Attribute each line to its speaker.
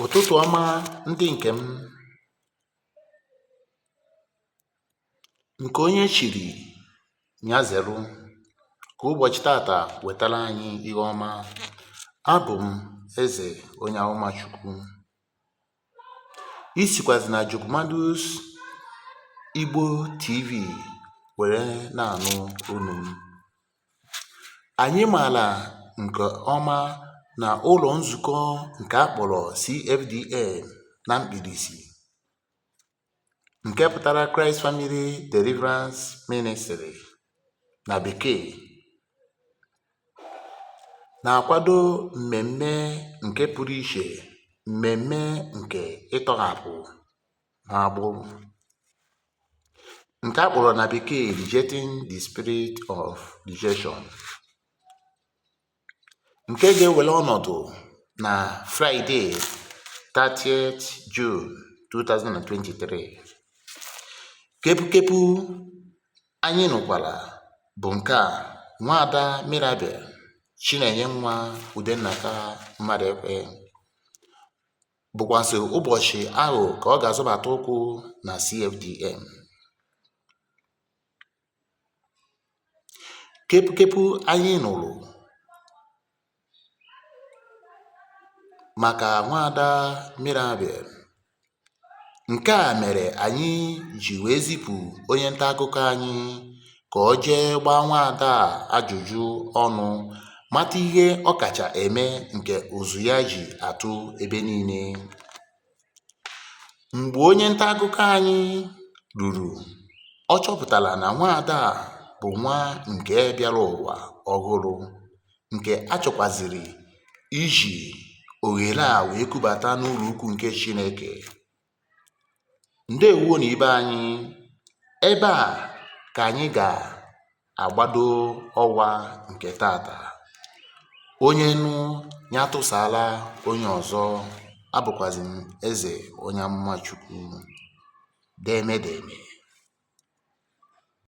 Speaker 1: Ụtụtụ ọma ndị nke m. Nke onye chiri ya zeru, ka ụbọchị tata wetara anyị ihe ọma. Abụ m Eze onye amụma Chukwu. I sikwazi na Jokumadus Igbo TV were na-anụ onu m. Anyị maara nke ọma na ụlọ nzukọ nke a kpọrọ CFDM na mkpirisi, nke pụtara Christ Family Deliverance Ministry na bekee, na-akwado mmemme nke pụrụ iche, mmemme nke ịtọghapụ n'agbụ, nke a kpọrọ na bekee Rejecting the Spirit of Rejection, nke ga-ewere ọnọdụ na Fraịde 30th June 2023. Kepukepu anyị nụkwara bụ nke a nwaada Mirabel Chinenye nwa Udennaka Mmadụekwe bụkwasị ụbọchị ahụ ka ọ ga-azọbata ụkwụ na CFDM. Kepukepu anyị nụrụ maka nwaada Mirabel, nke a mere anyị ji wee zipụ onye nta akụkọ anyị ka o jee gbaa nwaada a ajụjụ ọnụ mata ihe ọ kacha eme nke ụzụ ya ji atụ ebe niile. Mgbe onye nta akụkọ anyị ruru, ọ chọpụtara na nwaada a bụ nwa nke bịara ụwa ọhụrụ nke a chọkwazịrị iji ohere a wee kubata n'ụlọ ukwu nke Chineke. Ndewonu ibe anyị, ebe a ka anyị ga-agbado ọwa nke tata. Onye nụ ya tụsala onye ọzọ. Abụkwazi m Eze onye amụma Chukwu. Deme deme.